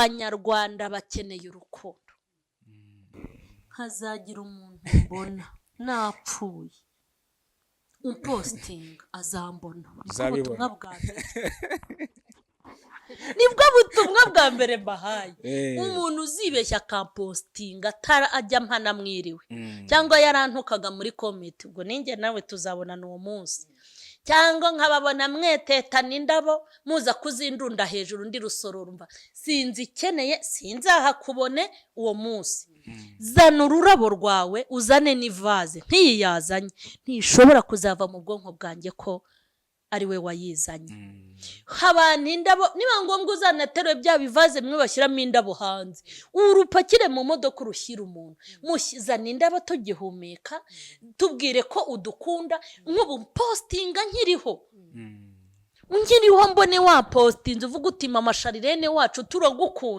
Abanyarwanda bakeneye urukundo. Hazagira umuntu mbona napfuye umpostinga, azambona. Nibwo Uzabibona. butumwa bwa mbere, nibwo butumwa bwa mbere mbahaye. Umuntu uzibeshya akampostinga atara ajya mpana mwiriwe, cyangwa yarantukaga muri comment, ubwo ninjye nawe tuzabonana uwo munsi, cyangwa nkababona mwetetana indabo muza kuzindunda hejuru ndi rusororo, mva sinzikeneye, sinzahakubone uwo munsi. Zana ururabo rwawe, uzane n'ivaze nk'iyi yazanye, ntishobora kuzava mu bwonko bwanjye ko ari we wayizanye. Habana indabo, niba ngombwa uzanaterure bya bivaze bimwe bashyiramo indabo hanze, urupakire mu modoka, urushyire umuntu. Zana indabo tugihumeka, tubwire ko udukunda. Nk'ubu postinga nkiriho, nkiriho mbone wapostinze, uvuga uti: "Mama Charlene wacu, turagukunda."